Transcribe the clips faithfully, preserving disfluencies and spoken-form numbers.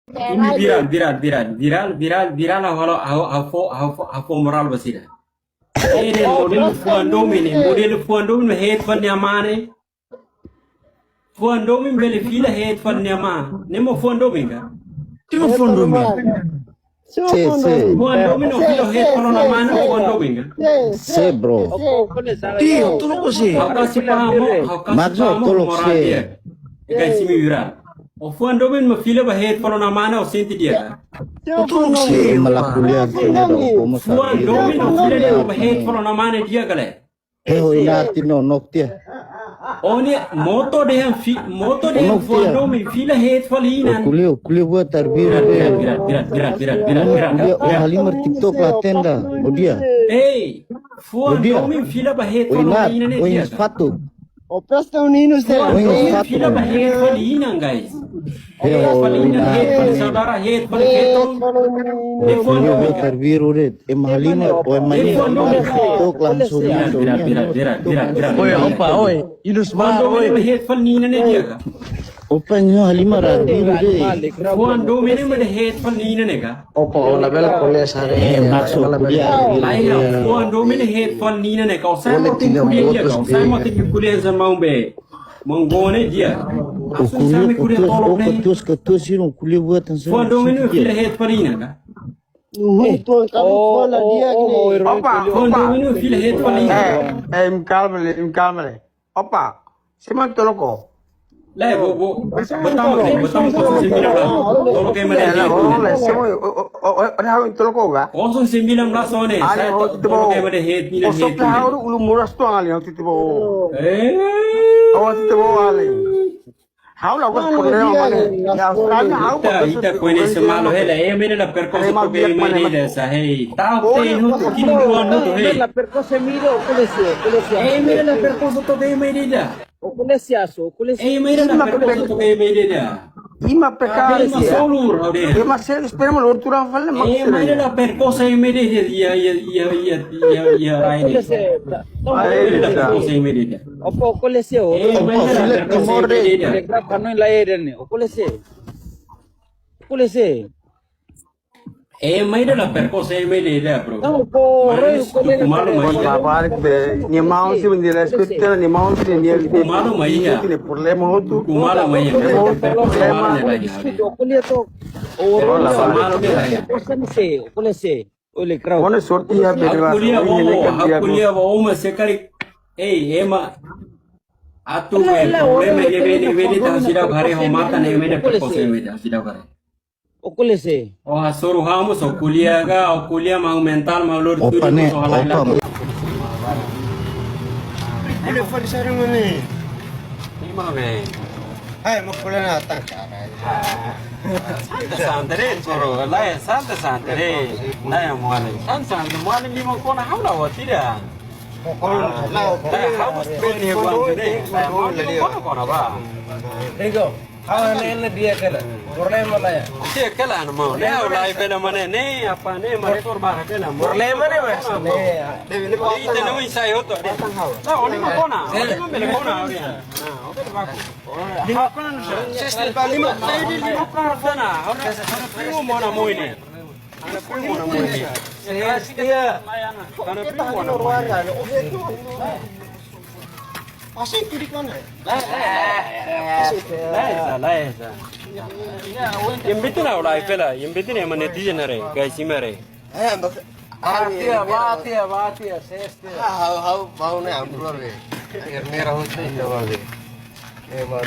Imi viral, viral, viral, viral, viral, viral, halo, halo, halo fó, halo fó, halo fó morál ba sira. Ne'e modelu fuan domin, ne'e modelu fuan domin, ne'e hetan fali nia amá ne'e. Fuan domin bele fila hetan fali nia amá. Ne'e mak fuan domin ka? Timo fuan domin. Sé, sé. Fuan domin no fila hetan fali ona amá ne'e fuan domin ka? Sé, bro. Tio, tu no sé. Ha'u kasi paham, ha'u kasi Maksud paham tolok morál sé. Di'ak. Ika isi imi viral. O fuan domin mak fila ba hetan fali ona amá ne'e o sente di'ak ka? Tu no sé. Malakulian, Fuan domin no fila ba hetan fali ona amá ne'e di'ak ka lae? Eh, ho inati no nok tia. Ó-nia moto dehan fi-, moto dehan Nok fuan tia. domin fila hetan fali inan. Kuliah, kuliah buat tarbir. Viral, viral, viral, viral, viral, viral, viral, viral. Kuliah, oh, Halimar TikTok la tenda. Oh, dia. Ei, fuan Oh, dia. domin fila ba hetan fali ona inan ne'e di'ak ka? Sepatu. O presta un inu sera. Fuan domin fila ba hetan fali inan, guys. Hetan fali inan, hetan fali saudara, hetan fali feton. Ne'e fuan domin ka? Tarbir uret. Ema Halimar, o ema Halimar. Ne'e fuan domin ka? Tok langsung, langsung. Viral, viral, viral, viral, viral. Oi, opa, oi. Inus mar, oi. Fuan domin mak hetan fali inan ne'e di'ak ka? Opa, nyo Halimar, tarbir uret. Fuan domin mak hetan fali inan ne'e ka? Opa, o labele ko'alia sare. Eh, maksud dia. Lae, fuan domin hetan fali inan ne'e ka? O sai mak tenke ko'alia di'ak ka? O sai mak tenke ko'alia hanesan maun be. Maun Gone di'ak. O kuliah, o kuliah, o kuliah tolok ne'e. Ketus, ketus, sira kuliah buat hanesan. Fuan domin ne'e fila hetan fali inan ka? Uhum, eh, tuan kamu oh, fala oh, dia oh, gini. Oh, Opa, fuan opa. Domin ne'e fila hetan fali inan. Eh, eh, im kalma le, im kalma le. Opa, sima toloko. Lae, bo, bo, botamos, botamos kosong sembilan belas. Tolok ema ne'e. Lae, lae, sima, o, o, o, o, o, toloko ga? Kosong sembilan belas ne'e. Tolok ema ne'e hetan fali inan. Kosong haru ulu moras tu ali, ha'u titibo. Eh. Ha'u titibo ali. Ha'u la gosta problema, mane. Ya, kami ha'u ita, ita koñese malu hela, ema ne'e la perkosa to'o ema ne'e ida, sa, hei. Tau te no to kini dua no to, hei. La perkosa ema ida, o ko'alia sé, o ko'alia sé. Ema ne'e la perkosa to'o ema ida. O ko'alia sé, o ko'alia sé. Ema ne'e la perkosa to'o ema ida. Ima pekadu. Ema solur, hode. Ema sé, espera, mane, ortura fale, mak ema ne'e la perkosa ema ida, ya, ya, ya, ya, ya, ya, ai. O ko'alia sé, ta. Ai, ema ne'e la perkosa ema ida. Opa, o ko'alia sé, o. Ema ne'e la perkosa ema ida. Telegram kanu la eden, o ko'alia sé. O ko'alia sé. Ema ne'e la perkosa ema ida, bro. Não, pô, mas, rei, o ko'alia sé. Mas, mas, Balik be, nia maun sira nia respeita, nia maun sira nia respeita. Malu mai ya. Nia problema hotu. Malu mai ya. Problema hotu. Problema. Diskute, o ko'alia to. O, o, o ko'alia sé, o ko'alia sé. Olha, Krauk. Kona sorte ya bele. Ha'u ko'alia ba ó, ha'u ko'alia ba ó, mas se kari. Ei, ema. Atu be problema ida be, ida be, ida sida kare ho mata ne'e, ida perkosa ida sida kare. O ko'alia sé. O hasoru hamu so ko'alia ga, o ko'alia mau mental mau lor. Opa turi ne, so halai opa. Laku. Ko'alia fali sari mane. Ima be. Hai, mau ko'alia na tangkara. Santa, santa, re, soro, lae, santa, santa, re. Lae, mualem. Santa, santa, mualem lima kona, ha'u la wati da. Lae, ha'u mesti beni, ha'u mesti beni. Lae, mualem lima kona, kona, ba. Ego. Ha'u ne'e di'ak ka lae. Problema lae. Di'ak ka lae, no mau. Ne'e ha'u la bele mane ne'e, apa ne'e, mane kor bara bele mane. Problema ne'e mas. Ne'e. Ita no insai hotu. Lae, o lima kona. O lima bele kona. Ah, oke, baku. Lima kona. Sesta lima. Lima kona sana. Ha'u ne'e primo mona moine. Ana primo mona moine. Dia. Ana primo mona moine. Pasi itu di mana? Lae, lae, lae, lae, lae. Yang betul na ulai pela, yang betul na mana netizen are, guys, ima are. Eh, bak-, ah, tia, ba, tia, ba, tia, ses, tia. Ah, ha'u, ha'u, ha'u ne'e amplor be. Air merah hotu ne'e ba be. Eh, ba,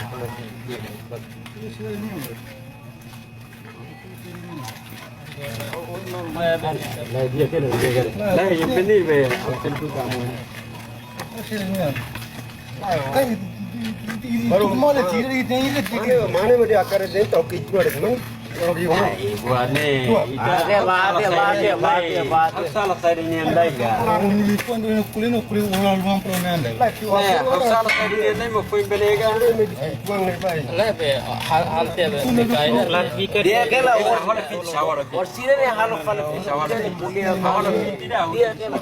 Mane, mane, mane, akar itu, oke, itu ada teman. Ai, buat ne'e. Ita bate, bate, bate, bate. Salah saya ini yang lain, ya. Orang ini pun dia kulit, kulit orang luar pun yang lain. Ne'e, ha'u sala sai duni ne'e mak foin bele ga. Lae be, hal, hal te be, me kai ne'e. Dia kela, ha'u halo fiti, ha'u halo fiti. Orsida ne'e halo fala fiti. Ha'u halo fiti. Ha'u halo fiti ida. Dia kela.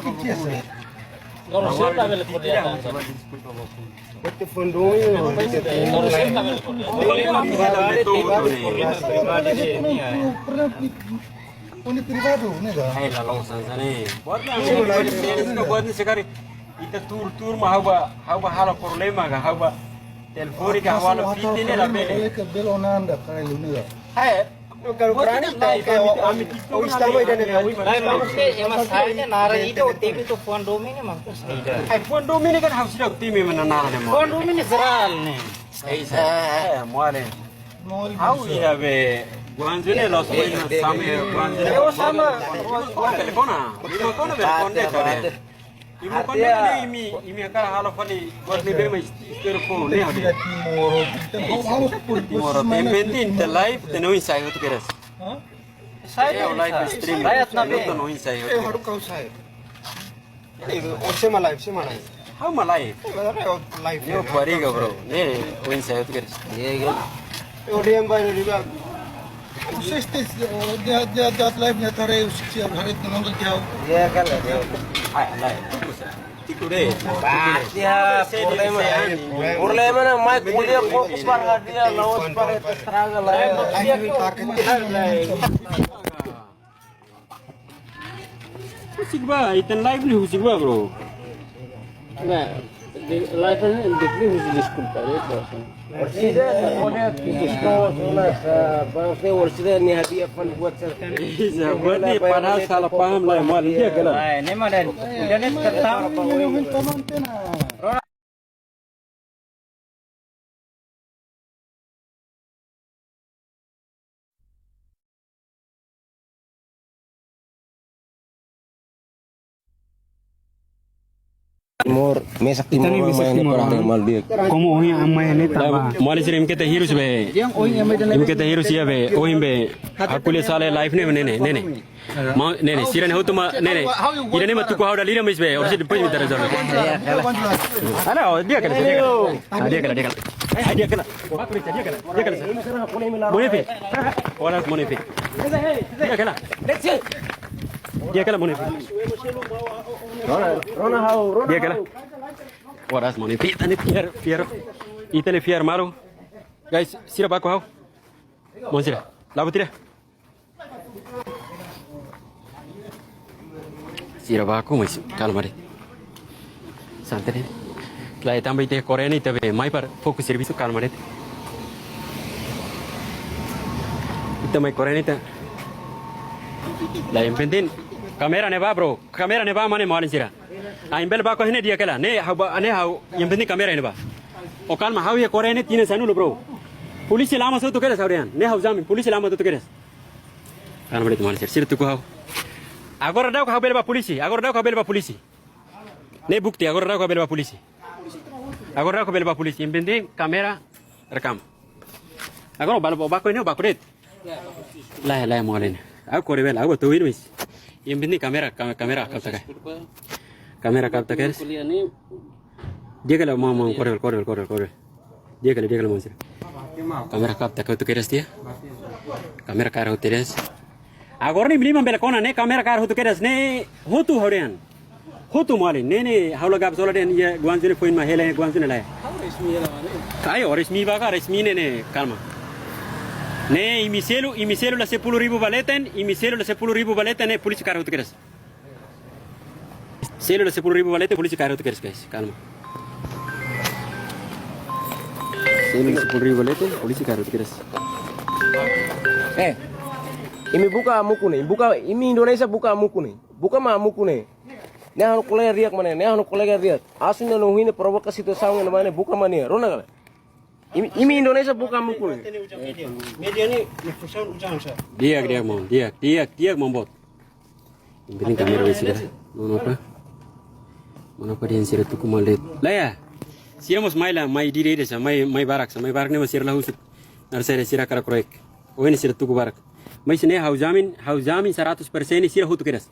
Kono senta bele ko'alia. Este fundo, fundo privadu, ne'e ka? Ai, la long san sane. Buat na, buat ni sekali. Ita tuur-tuur mak ha'u bá, ha'u bá halo problema ka, ha'u bá telefone ka, ha'u halo fitne ne'e labele. Bele ona anda kai lu ne'e ka? Ai, kalau berani, ami, ami, oh, Istanbul dan lain, maksudnya, ema sa'e ne'e nara ida, o temi to'o fuan domin ne'e, maksudnya. Ai, fuan domin ne'e kan ha'u seidauk temi mana nara ne'e, mo. Fuan domin ne'e jeral ne'e. Ai, sa, mo ne'e. Ha'u iha be, guanju ne'e loos, sama guanju ne'e. Sama. Telefona, telefona be konde tore. Imi, artinya, imi, imi hakarak halo fali buat ne'ebé mak istória ko ne'e hodi. Timor, yang penting ita live, ita no oinsá hotu kedas. Hah? Sai, ya, live stream. Live na be. Ita no oinsá hotu. Eh, harus kau sai. Ini, oh, saya mah live, saya mah live. Ha'u mak live. Saya mah live, live. Ne'e pariga, bro. Ne'e oinsá hotu kedas. Iya, iya. Oh, dia yang bayar di bang. Sestes, oh, dia, dia, dia live nya tare usik siap hari itu nonton jauh. Iya, kan, iya. Ai, live. Tiku deh. Bah, dia problema. Problema na mai kuliah fokus para dia lawan para estraga lah. Dia kok. Husik ba, ita-nia live ne'e husik ba, bro. Nah, di live ne'e, di, di husik, deskulpa, ya, bro. Orsida, kone, deskulpa, soalnya, eh, bang, saya orsida ni hadiah pan buat saya. Bisa, buat ni padahal salah paham lah, mau dia kala. Ai, ne'e mah dan, udah ne'e tetap. Timor, mesak Timor. Ita-nia mesak Timor, para mal dia. Komu ohin ami ne'e tama. Mali sira imi keta hirus be. Imi keta hirus iha be. Ohin be. Hakule sale live ne'e, ne'e, ne'e, ne'e. Mau, ne'e, ne'e, sira ne'e hotu mak, ne'e, ne'e. Ida-ne'e mak tuku ha'u dala ida mais be, orsida depois imi atu rezolve. Ala, oh, dia kala, dia kala. Ah, dia kala, dia kala. Ah, dia kala. Dia kala. Dia kala. Monefi. Oras monefi. Dia kala. Dia kala monefi. Rona, rona ha'u, rona ha'u. Dia kala. Oras monefi. Ita-nia fiar, fiar. Ita-nia fiar malu. Guys, sira baku ha'u. Maun sira. Labo tira. Sira baku, mais kalma de'it. Santai de'it. Klaru, tanba ita korrente, ita be mai para fokus servisu, kalma de'it. Ita mai korrente, ita. Lae, yang penting kámera ne'e bá, bro. Kámera ne'e bá, mane, malin sira. Ai, bele baku ne'e di'ak hela. Ne'e ha'u bá, ne'e ha'u, yang penting kámera ne'e bá. Oh, kalma, ha'u iha korrente tinan sanulu, bro. Polísia la amas hotu kedas ha'u dehan. Ne'e ha'u jamin, polísia la amas hotu kedas. Kalma de'it, malin sira, sira tuku ha'u. Agora daudauk ha'u bele bá polísia, agora daudauk ha'u bele bá polísia. Ne'e bukti, agora daudauk ha'u bele bá polísia. Agora daudauk ha'u bele bá polísia. Yang penting kámera rekam. Agora bá, bá, baku ne'e, baku de'it. Lae, lae, malin. Ha'u kore bele, ha'u bá to'o iha mais. Yang penting kámera, ká-, kámera kapta ka. Kámera kapta kedas. Di'ak hela, maun, maun, kore bele, kore bele, kore bele, kore bele. Di'ak hela, di'ak hela, maun sira. Kámera kapta ka hotu kedas tiha. Kámera kaer hotu kedas. Agora ne'e bele, maun, bele kona ne'e kámera kaer hotu kedas ne'e hotu ha'u dehan. Hotu malin, ne'e ne'e ha'u la gab sola dehan iha guanju ne'e foin mak hela iha guanju ne'e lae. Ai, ó resmi bá ka, resmi ne'e ne'e, kalma. Ne'e imi selu, imi selu la sepuluh ribu ba leten, imi selu la sepuluh ribu ba leten ne'e polísia kaer hotu kedas. Selu la sepuluh ribu ba leten, polísia kaer hotu kedas, guys. Kalma. Selu la sepuluh ribu ba leten, polísia kaer hotu kedas. Eh, imi buka muku ne'e, buka, imi Indonézia buka muku ne'e. Buka mak muku ne'e. Ne'e ha'u-nia kolega riak mane, ne'e ha'u-nia kolega riak. Asu ne'e no hine provoka situasaun ne'e mane, buka mane, rona kala. Imi, imi Indonézia buka muku ne'e. Media ne'e, ne'e fusaun ujan sa. Di'ak, di'ak, maun, di'ak, di'ak, di'ak, maun boot. Yang penting kámera besi dah. Mana apa? Mana apa dia yang sira tuku malu de'it. Lae, ya. Sira mós mai la, mai dire ida sa, mai, mai barak sa, mai barak ne'e mós sira la husik. Naran sira, sira hakarak kroek. Oh, ne'e sira tuku barak. Mais ne'e ha'u jamin, ha'u jamin seratus persen sira hotu kedas.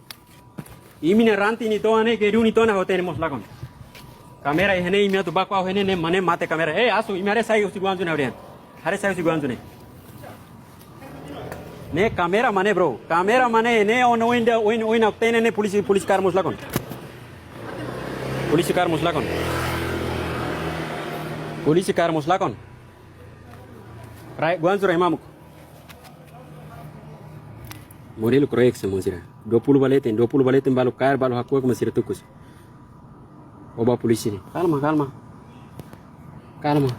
Imi-nia rante ne'e to'o ne'e, gedung ne'e to'o ne'e, hotu ne'e mós lakon. Kámera iha ne'e, imi atu baku ha'u iha ne'e, ne'e mane mate kámera. Eh, asu, imi haree sai husi guanju ne'e ha'u dehan. Haree sai husi guanju ne'e. Ne'e kámera mane, bro. Kámera mane, ne'e ó-nia oin de'it, oin, oin ne'e tene ne'e polísia, polísia kaer mós lakon. Polísia kaer mós lakon. Polísia kaer mós lakon. Rai, guansu rai mamuk. Modelu kroek semua sira. Dua puluh ba leten, dua puluh ba leten balu kaer, balu hakuak mak sira tukus. Oba polísia ne'e. Kalma, kalma. Kalma.